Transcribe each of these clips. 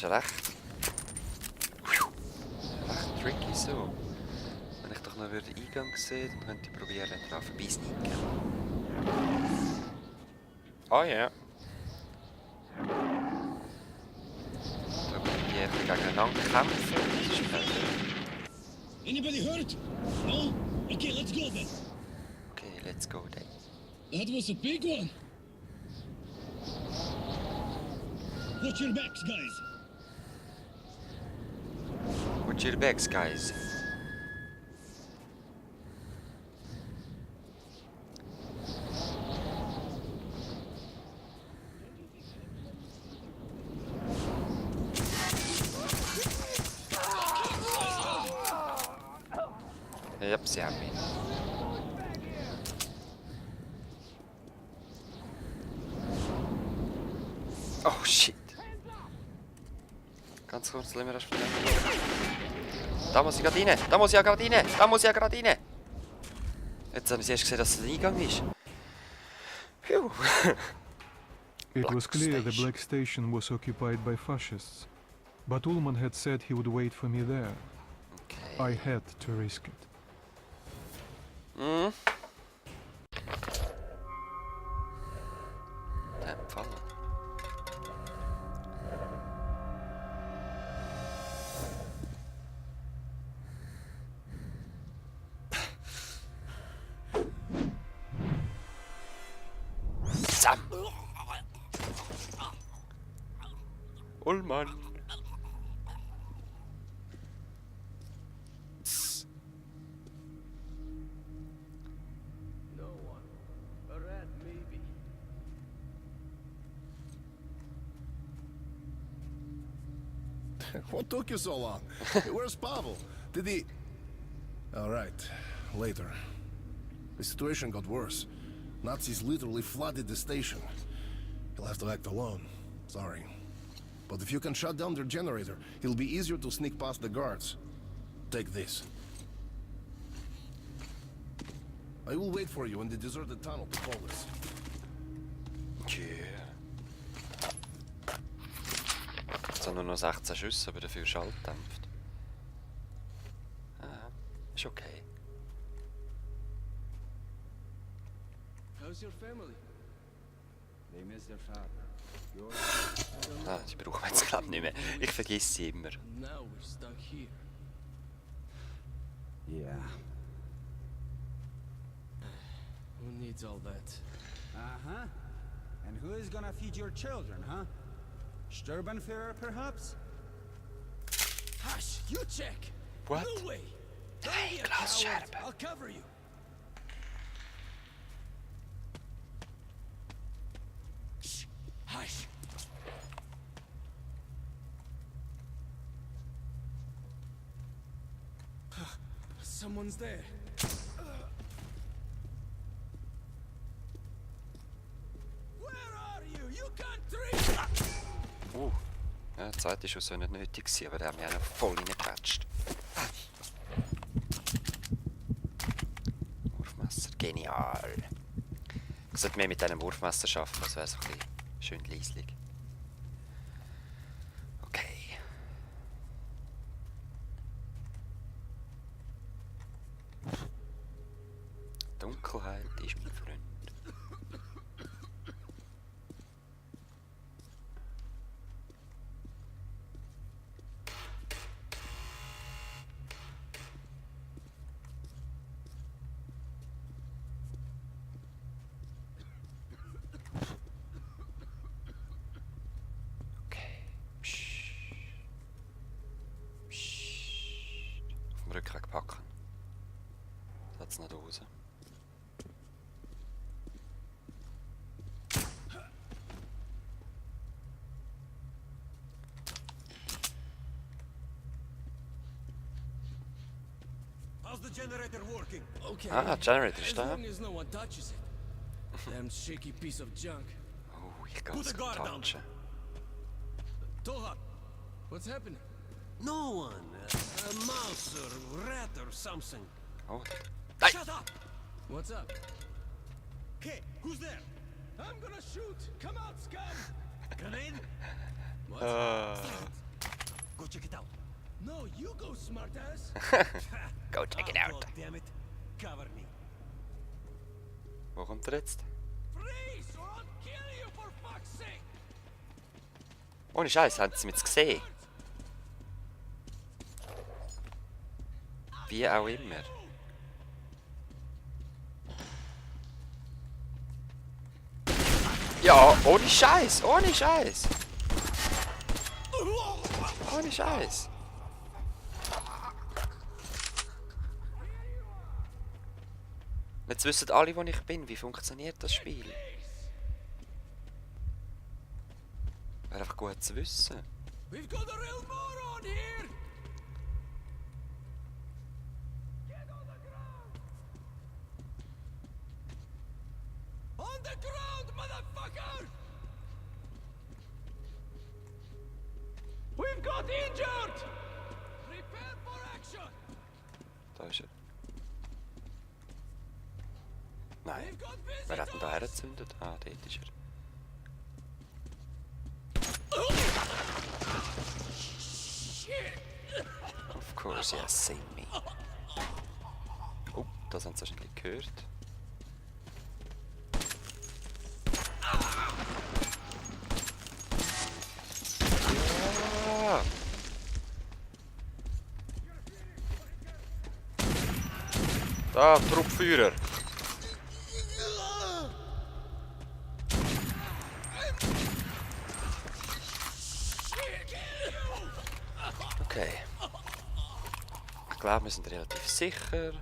ist recht tricky so. Wenn ich doch noch den Eingang sehe, dann könnte ich probieren, dran vorbeisneaken. Ah ja. Da können die einfach gegeneinander kämpfen. Das ist perfekt. Anybody hurt? No? Okay, let's go then. Okay, let's go then. That was a big one. Watch your backs, guys. Watch your backs, guys. Yep, sie haben ihn. Oh shit. Ganz kurz, lassen wir das schnell. Da muss ich gerade rein! Da muss ich ja gerade rein! Da muss ich ja gerade rein! Jetzt haben sie erst gesehen, dass es ein Eingang ist. Phew. It was clear the Black Station was occupied by fascists, but Ullman had said he would wait for me there. Okay. I had to risk it. Mhm. Der Fall. Sam! Ullmann! What took you so long? Where's Pavel? Did he... All right, later. The situation got worse. Nazis literally flooded the station. He'll have to act alone. Sorry. But if you can shut down their generator, it'll be easier to sneak past the guards. Take this. I will wait for you in the deserted tunnel to Polis. Yeah. Jetzt haben nur noch 16 Schüsse, aber dafür Schall dämpft. Ah, ist okay. How's your family? They miss their father. Yours? Ah, die brauchen wir jetzt glaube ich nicht mehr. Ich vergesse sie immer. Now we're stuck here. Yeah. Who needs all that? Uh-huh. And who is gonna feed your children, huh? Sturbenführer, perhaps? Hush! You check! What? No way! Don't Hey, be a Glasscherbe. coward. I'll cover you. Shh! Hush! Someone's there. Where are you? You can't reach! Ja, die zweite Schuss war nicht nötig gewesen, aber der hat mich auch noch voll reingepatcht. Wurfmesser, genial. Ich sollte mehr mit diesem Wurfmesser schaffen, das wäre so ein bisschen schön leislich. Okay. Dunkelheit ist mein Freund. Auf dem Rückweg packen. Setz nicht raus. How's the generator working? Okay. Ah, Generator As ist da. long as no one touches it. Damn shaky piece of junk. Oh, ich kann Put es the guard down. touchen. Toha, What's happening? no one. A mouse or rat or something. Oh. Nein! Shut up! What's up? Okay, who's there? I'm gonna shoot! Come out, scum! Grenade? What? Ah. Go check it out. No, you go, smartass. Go check it Oh, out. God damn it. Cover me. Wo kommt er jetzt? Freeze, or I'll kill you for fuck's sake. Ohne Scheiß, haben sie mich gesehen? Wie auch immer. Ja, ohne Scheiß, ohne Scheiß. Ohne Scheiß. Jetzt wissen alle, wo ich bin. Wie funktioniert das Spiel? Wäre einfach gut zu wissen. We've got a real moron here. Get on the ground. On the ground, motherfucker. We've got injured. Prepare for action. Da ist er. Nein. We've got Wer hat denn da visitors. hergezündet? Ah, dort ist er. Of course, yes, seen me. Oh, das haben sie wahrscheinlich gehört. Ja. Da, Truppführer. Okay. Ich glaube, wir sind relativ sicher.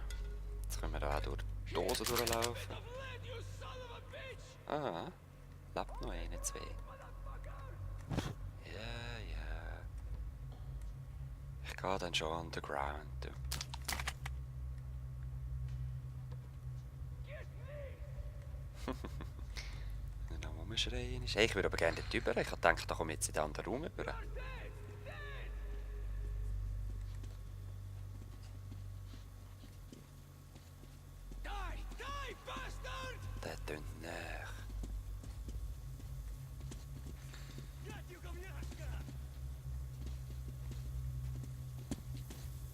Jetzt können wir da auch durch die Dose durchlaufen. Ah, lebt noch eine, zwei. Ja, ja. Ich gehe dann schon underground. Du. Wenn er noch rumschreien ist. Hey, ich würde aber gerne dort rüber. Ich dachte, da komme ich jetzt in den anderen Raum rüber. Die, die, bastard. Der tönt nach.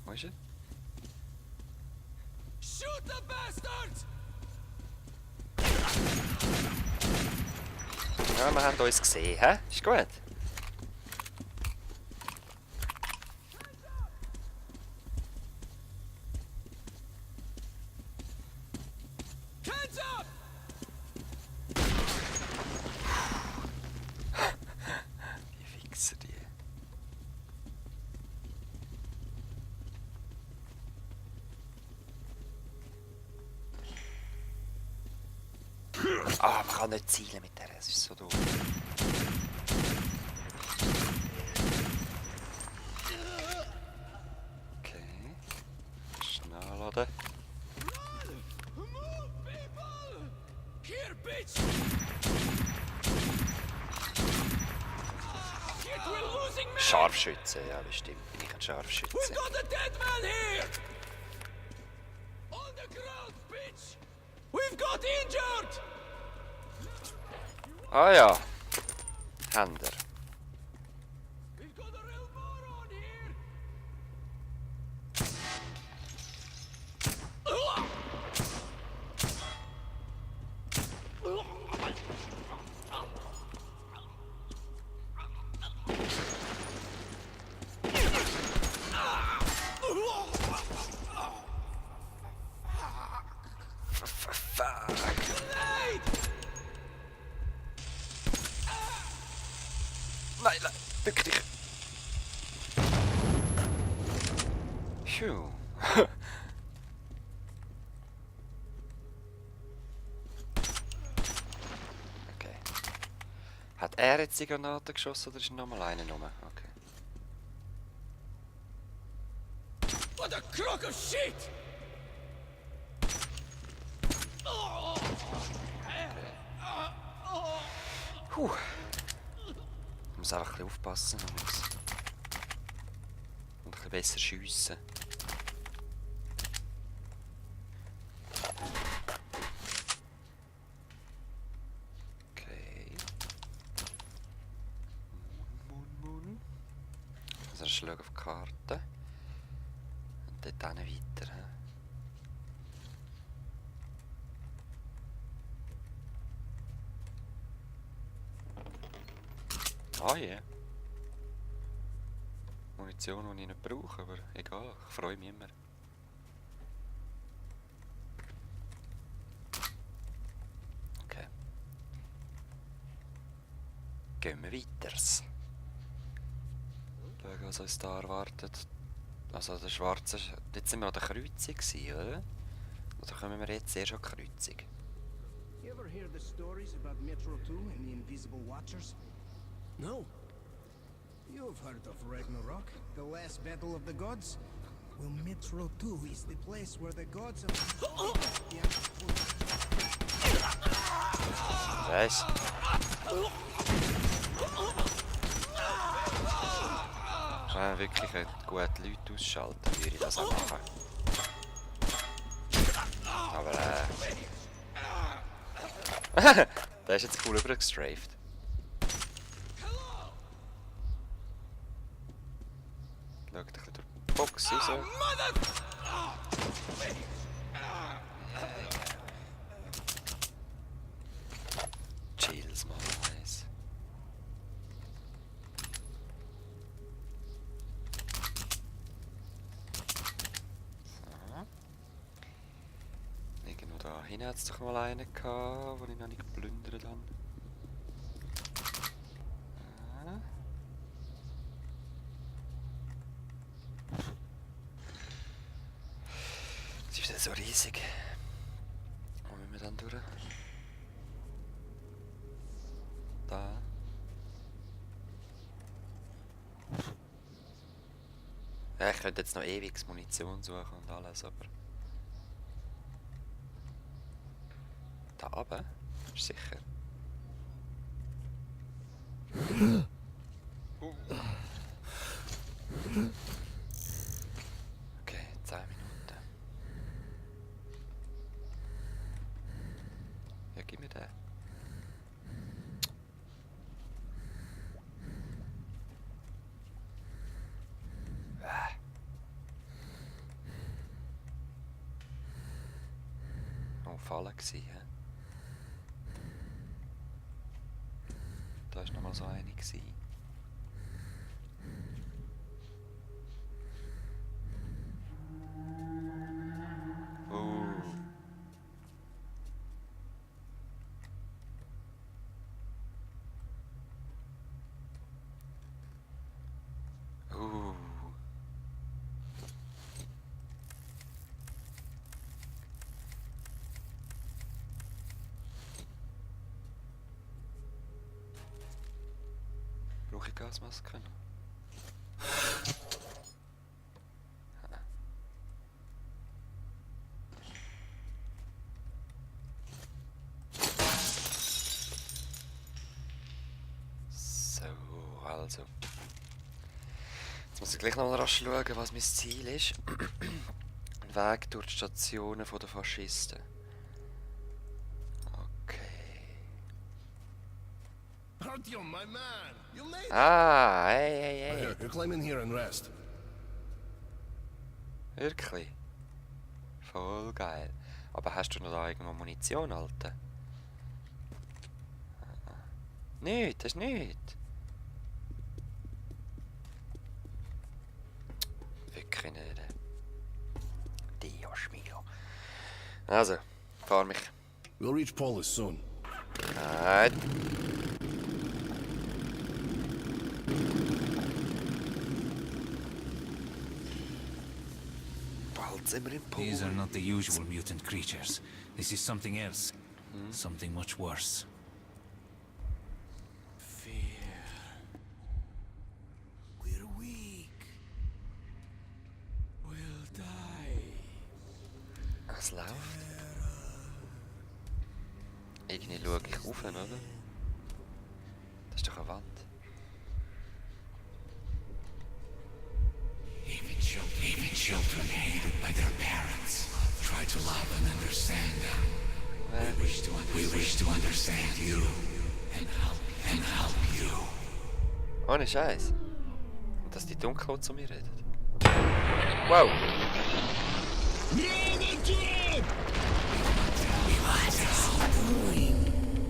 Wo ist er? Shoot the bastard. Ja, wir haben uns gesehen, hä? Ist gut. Hands up. Die Wichser, die. Ah, man kann nicht zielen mit der, es ist so doof. Okay. Schnell laden. Move, people. Here, bitch. Shit, we're losing men. Scharfschütze, ja bestimmt bin ich ein Scharfschütze. We've got a dead man here. On the ground, bitch. We've got injured. Ah ja. Händer. We've got a real moron here. Fuck. Grenade. Nein, nein, bück dich. Phew. Okay. Hat er jetzt die Granate geschossen oder ist nochmal eine rum? Okay. What a crock of shit. Puh. Ich muss einfach ein bisschen aufpassen. Und ein bisschen besser schiessen. Okay. müssen wir schauen auf die Karte. Und dort hin weiter. He? Ah ja. Munition, die ich nicht brauche, aber egal, ich freue mich immer. Okay. Gehen wir weiter. Schauen, was uns da erwartet. Also der schwarze... Jetzt sind wir an der Kreuzung gewesen, oder? Oder kommen wir jetzt erst an die Kreuzung? You ever hear the stories about Metro 2 and the Invisible Watchers? No. You've heard of Ragnarok, the last battle of the gods? Well, Metro 2 is the place where the gods of... Was? Wenn wir wirklich gute Leute ausschalten, würde ich das auch machen. Aber der ist jetzt cool übergestrafed. Schaut ein bisschen durch die Box raus. Chills mal eins. So. Irgendwo da hinten hat es doch mal einen gehabt, den ich noch nicht geplündert habe. Das ist so riesig. Wo müssen wir dann durch? Da. Ja, ich könnte jetzt noch ewig Munition suchen und alles, aber... Da oben? Ist sicher. Okay, 10 Minuten. Ja, gib mir den. Oh, Falle gsi, hä? Da war noch mal so eine gsi. Brauche ich Gasmasken? So, also. Jetzt muss ich gleich noch mal rasch schauen, was mein Ziel ist. Ein Weg durch die Stationen der Faschisten. Artyom, my man, you made it. Ah, hey. Here, you climb in here and rest. Wirklich? Voll geil. Aber hast du noch da irgendwo Munition, Alter? Nicht, das ist nicht. Wirklich nicht. Dios mio. Also, fahr mich. We'll reach Polis soon. Nein. Bald sind wir im Pool. These are not the usual mutant creatures. This is something else. Something much worse. Fear. We're weak. We'll die. Es läuft. Irgendwie schaue ich rauf, oder? Das ist doch eine Wand. Even children hated by their parents try to love and understand them. We wish to understand you and help you. Ohne Scheiß. Dass die Dunkelhaut zu mir redet. Wow!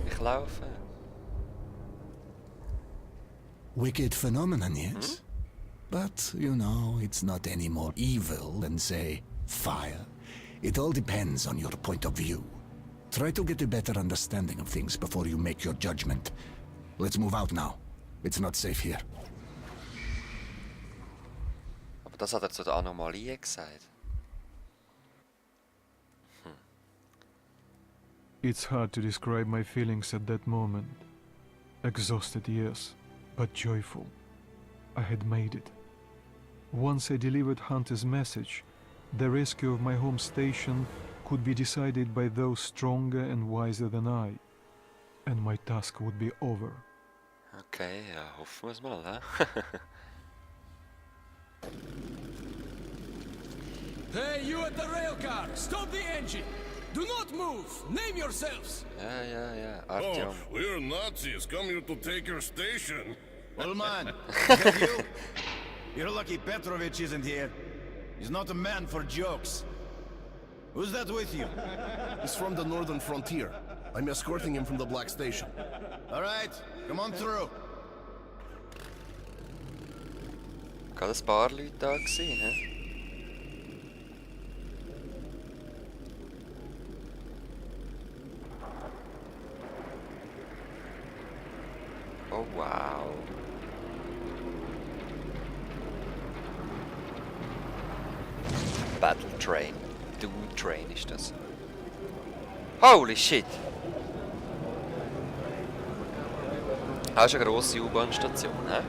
Ich laufe. Wicked phenomenon, yes? But, you know, it's not any more evil than, say, fire. It all depends on your point of view. Try to get a better understanding of things before you make your judgment. Let's move out now. It's not safe here. Aber das hat zu der Anomalie gesagt. It's hard to describe my feelings at that moment. Exhausted, yes, but joyful. I had made it. Once I delivered Hunter's message, the rescue of my home station could be decided by those stronger and wiser than I, and my task would be over. Okay, ja, hoffen wir es mal, hä? Hey, you at the rail car! Stop the engine! Do not move! Name yourselves! Ja, Artyom. Oh, we're Nazis. Come here to take your station. Ulman, is that you? You're lucky Petrovich isn't here. He's not a man for jokes. Who's that with you? He's from the northern frontier. I'm escorting him from the Black Station. All right, come on through. Gerade ein paar Leute da gewesen, hä? Oh wow. Battle Train. Dude Train ist das. Holy shit! Das ist eine grosse U-Bahn-Station, hä?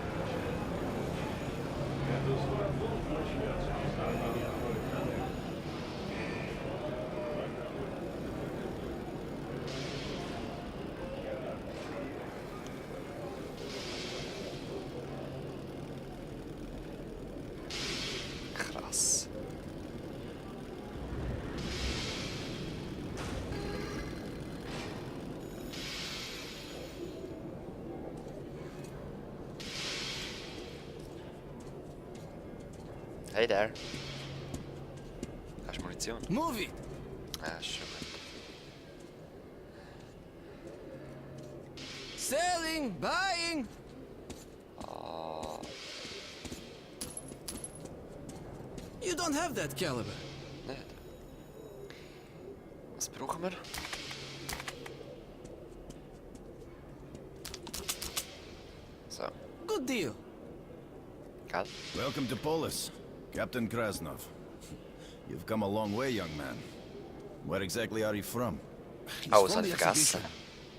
Krass. Hey there. Hast du Munition? Move it. Ah, schon gut. Selling, buying. Ah, You don't have that caliber. nicht. Was brauchen wir? So, Good deal. gell? Welcome to Polis, Captain Krasnov. You've come a long way, young man. Where exactly are you from? Oh, from das habe the ich vergessen.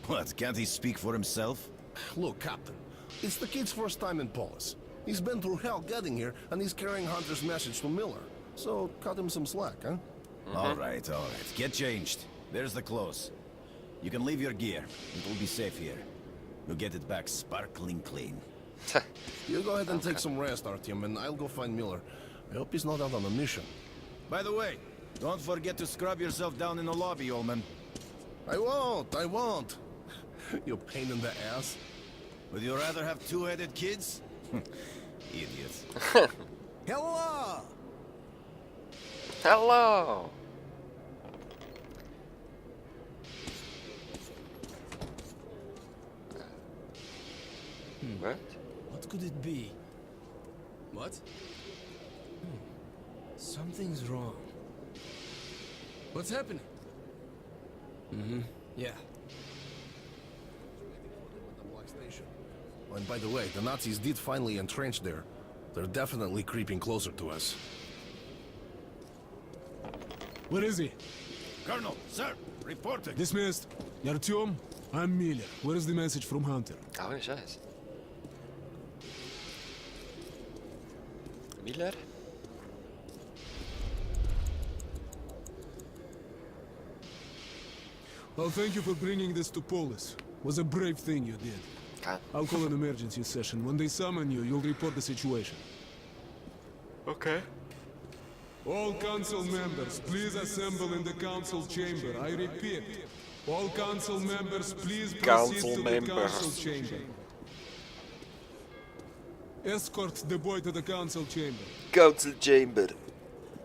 What, can't he speak for himself? Look, Captain, it's the kid's first time in Polis. He's been through hell getting here, and he's carrying Hunter's message to Miller. So, cut him some slack, huh? All right. Get changed. There's the clothes. You can leave your gear. It will be safe here. You'll get it back sparkling clean. You go ahead and take some rest, Artyom, and I'll go find Miller. I hope he's not out on a mission. By the way, don't forget to scrub yourself down in the lobby, Ullman. I won't. You pain in the ass. Would you rather have two-headed kids? Idiots. Hello! Hello! What? What could it be? What? Something's wrong. What's happening? Yeah. The Black Station. Oh, and by the way, the Nazis did finally entrench there. They're definitely creeping closer to us. Where is he? Colonel, sir, reporting. Dismissed. Artyom, I'm Miller. Where is the message from Hunter? Ah, ohne Scheiß. Miller? Well, thank you for bringing this to Polis. Was a brave thing you did. Okay. I'll call an emergency session. When they summon you, you'll report the situation. Okay. All council members, please assemble in the council chamber. I repeat, all council members, please proceed Council to the members. council chamber. Escort the boy to the council chamber. Council chamber.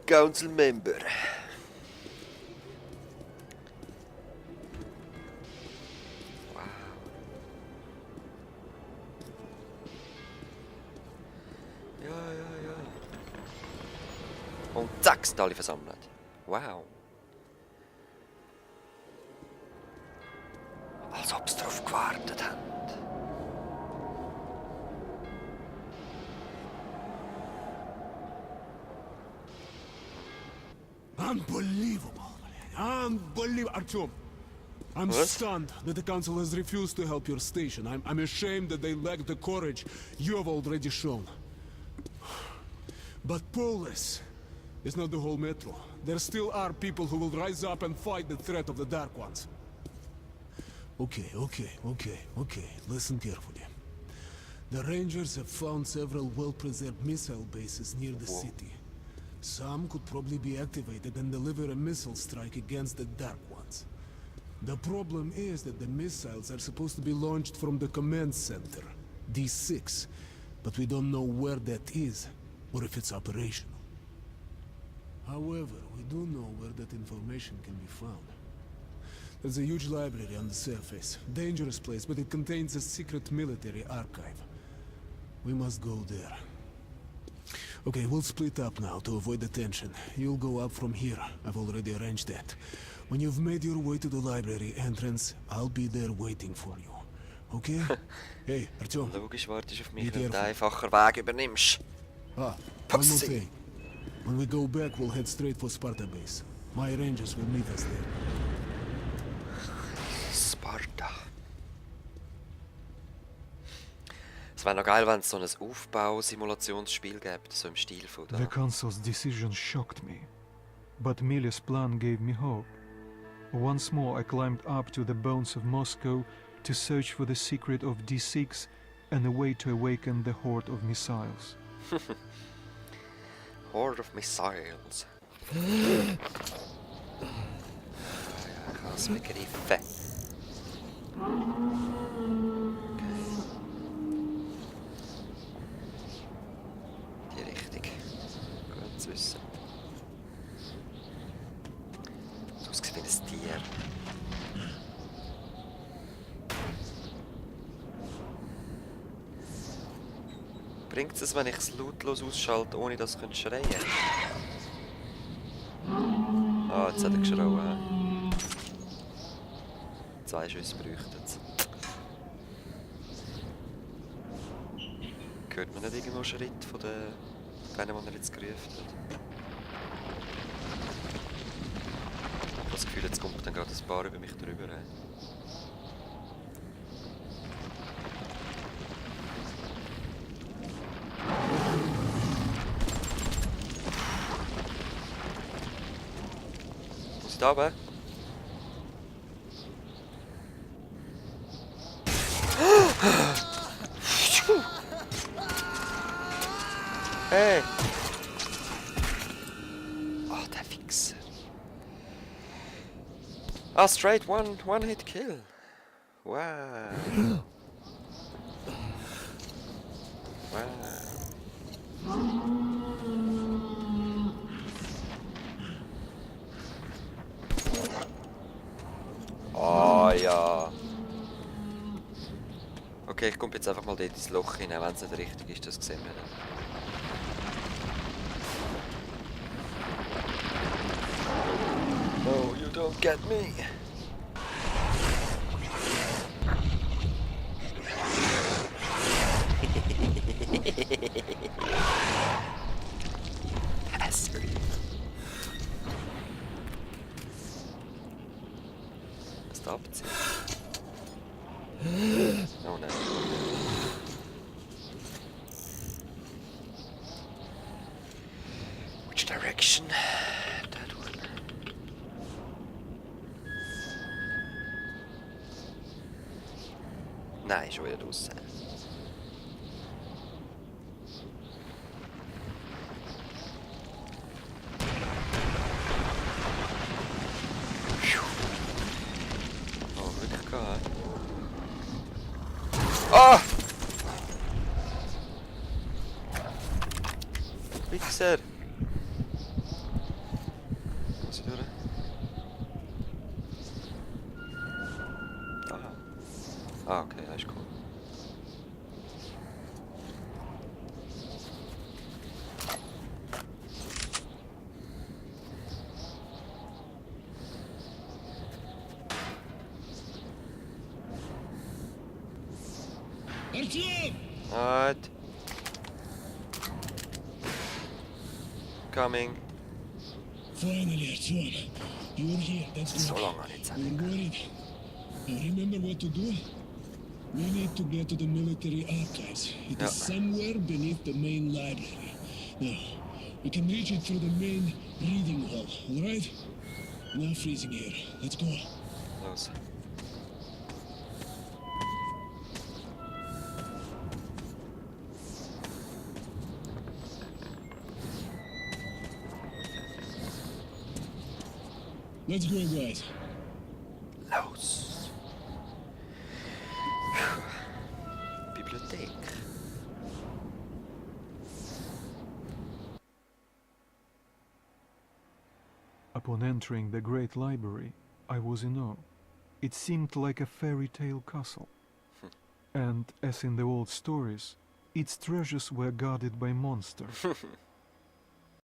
Council member. Wow. Ja. Und zack, sind alle versammelt. Wow. Als ob sie darauf gewartet haben. Unbelievable. Unbelievable. Artyom, I'm What? stunned that the council has refused to help your station. I'm ashamed that they lack the courage you have already shown. But Polis is not the whole metro. There still are people who will rise up and fight the threat of the Dark Ones. Okay. Listen carefully. The Rangers have found several well-preserved missile bases near the city. Some could probably be activated and deliver a missile strike against the Dark Ones. The problem is that the missiles are supposed to be launched from the command center, D6, but we don't know where that is, or if it's operational. However, we do know where that information can be found. There's a huge library on the surface. Dangerous place, but it contains a secret military archive. We must go there. Okay, we'll split up now to avoid the tension. You'll go up from here. I've already arranged that. When you've made your way to the library entrance, I'll be there waiting for you. Okay? Hey, Artyom. Logisch wartest auf mich, wenn du einen einfachen Weg übernimmst. One more Pussy. thing. When we go back, we'll head straight for Sparta base. My rangers will meet us there. Sparta. Es wäre noch geil, wenn es so ein Aufbausimulationsspiel gäbe, so im Stil von da. The council's decision shocked me, but Mili's plan gave me hope. Once more I climbed up to the bones of Moscow to search for the secret of D6 and a way to awaken the horde of missiles. Horde of Missiles. Ja, ich habe es begriffen. Die Richtung. Gut zu wissen. So aussieht wie ein Tier. Bringt es, wenn ich es lautlos ausschalte, ohne dass ich schreien könnte? Ah, jetzt hat er geschrauen. 2 Schüsse bräuchten es. Hört man nicht irgendwo Schritt von den Kleinen, die er jetzt gerufen hat? Ich habe das Gefühl, jetzt kommt dann gerade ein paar über mich drüber. Muss ich da oben? Hey! Oh, der Fixer. Ah, straight one hit kill. Wow. Oh ja. Okay, ich komme jetzt einfach mal dort ins Loch hinein, wenn es nicht richtig ist, das sehen wir dann. No, you don't get me. Bastard. Was da abziehen? Oh nein. Which direction? That one. Nein, schon wieder draussen. Oh, wirklich geil. Ah! Wichser! Muss ich durch? Aha. Ah, okay, das ist cool. Alright. Coming. Finally, Artyom. You're here. That's good. So long on it, We're worried. Now remember what to do? We need to get to the military archives. It is somewhere beneath the main library. Now, we can reach it through the main reading hall, alright? Now freezing here. Let's go. Los. Let's go, guys. Los. Bibliothek. Upon entering the great library, I was in awe. It seemed like a fairy tale castle. And, as in the old stories, its treasures were guarded by monsters.